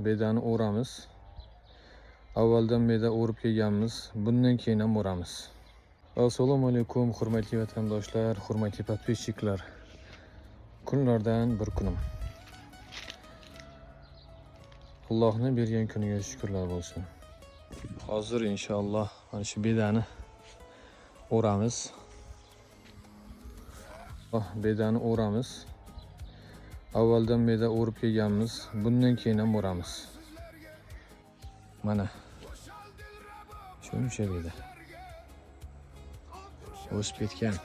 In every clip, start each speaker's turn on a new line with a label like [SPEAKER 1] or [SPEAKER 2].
[SPEAKER 1] Bedani o'ramiz. Avvaldan beda o'rib kelganmiz, bundan keyin ham o'ramiz. Assalomu alaykum, hurmatli vatandoshlar, hurmatli подписчик lar. Kunlardan bir kunim. Allohning bergan kuniga shukrlar bo'lsin. Hozir inshaalloh mana shu bedani o'ramiz. Bedani o'ramiz. Avvaldan beda o'rib kelganmiz, bundan keyin ham o'ramiz. Mana shuncha beda o'sib ketgan.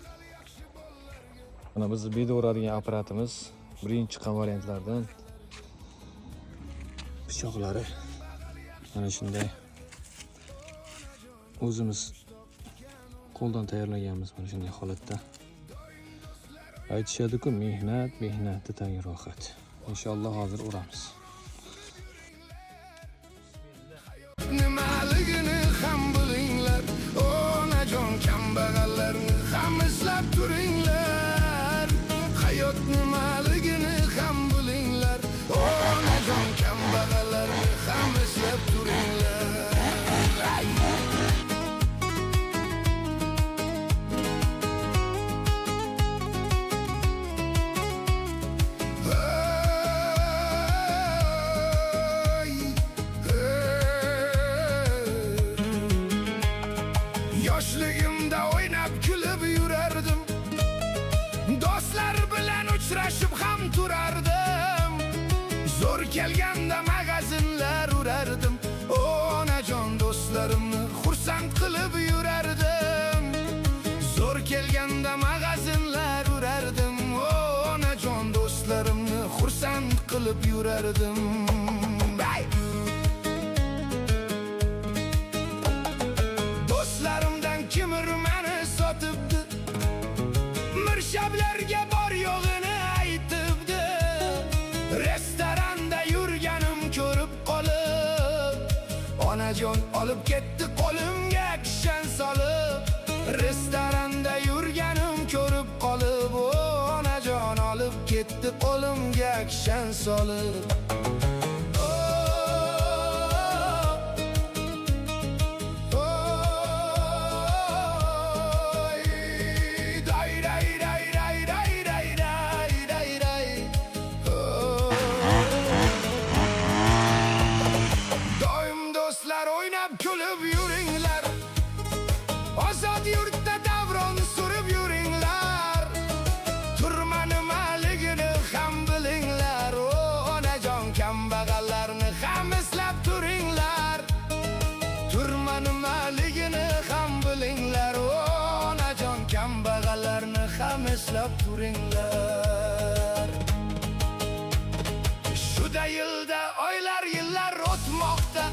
[SPEAKER 1] Mana bizni beda o'radigan apparatimiz birinchi chiqqan variantlardan. Pichoqlari mana shunday o'zimiz qo'ldan tayyorlaganmiz, mana shunday holatda. Aytishadi-ku, mehnat, mehnatni tagi rohat. Inshaalloh hozir o'ramiz.
[SPEAKER 2] Nimaligini ham bilinglar, onajon, kambag'allarni ham eslab turinglar. Hayot nimaligini ham bilinglar, onajon, kambag'allarni ham eslab turinglar. Ay! Ey, ey. Yoshligimda o'ynab kulib yurardim, do'stlar bilan uchrashib ham turardim. Zo'r kelganda magazinlar urardim, onajon, do'stlarimni xursand qilib yurardim. Zo'r kelganda magazinlar urardim, onajon, do'stlarimni xursand qilib yurardim. Ay! Do'stlarimdan kimir meni sotibdi, mirshablarga bor yo'g'ini aytibdi. Restoranda yurganim ko'rib qolib, onajon olib ketdi qo'limga kishan solib. Restoranda yurganim ko'rib qolib, onajon olib ketdi qo'limga kishan solib. Oy, day day day day day day day day day. Doim do'stlar o'ynab kulib yuringlar, ozod yurtda davron surib yuringlar. Turma nimaligini ham bilinglar, o onajon, kambag'allarni ham eslab turinglar. Turma nimaligini ham bilinglar, o onajon, kambag'allarni ham eslab turinglar. Shuda yilda oylar yillar o'tmoqda,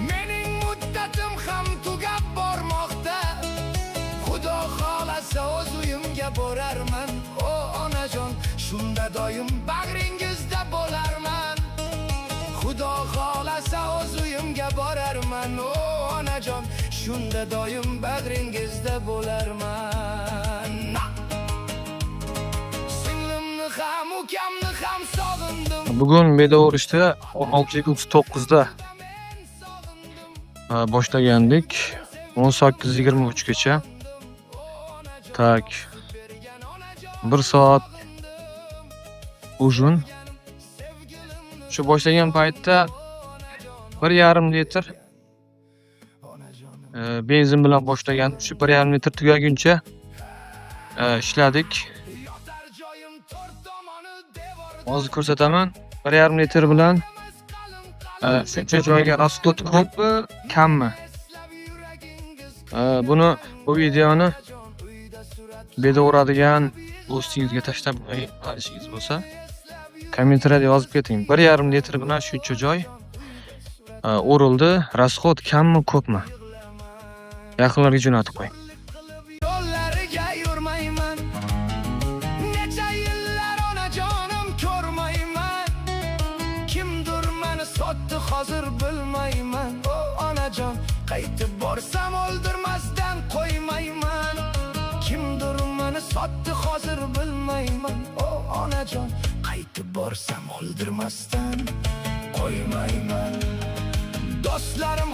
[SPEAKER 2] mening muddatim ham tugab bormoqda. Xudo xolasa o'z uyimga borarman, o onajon, shunda doim bag'ringizda bo'larman. Xudo xolasa o'z uyimga borarman, o onajon, shunda doim bag'ringizda bo'larman. Singlimni ham ukamni ham sog'indim.
[SPEAKER 1] Bugun beda o'rishda 16:39 da boshlagandik. 18:23 gacha. Tak. 1 soat uzun. Shu boshlagan paytda 1,5 litr benzin bilan boshlagan. Shu 1,5 litr tugaguncha ishladik. Hozir ko'rsataman. 1,5 litr bilan shuncha joyga расход ko'pmi, kammi? Buni, bu videoni beda o'radigan do'stingizga tashlab qo'yishingiz bo'lsa, kommentariyada yozib keting. 1,5 litr bilan shuncha joy o'rildi. Расход kammi, ko'pmi? Yaqinlarga jo'natib qo'ying.
[SPEAKER 2] Yo'llariga yurmayman, necha yillar onajonim ko'rmayman. Kimdir meni sotdi hozir bilmayman, o onajon, qaytib borsam o'ldirmasdan qo'ymayman. Kimdir meni sotdi hozir bilmayman, o onajon, qaytib borsam o'ldirmasdan. Bilmayman. Do'stlarim.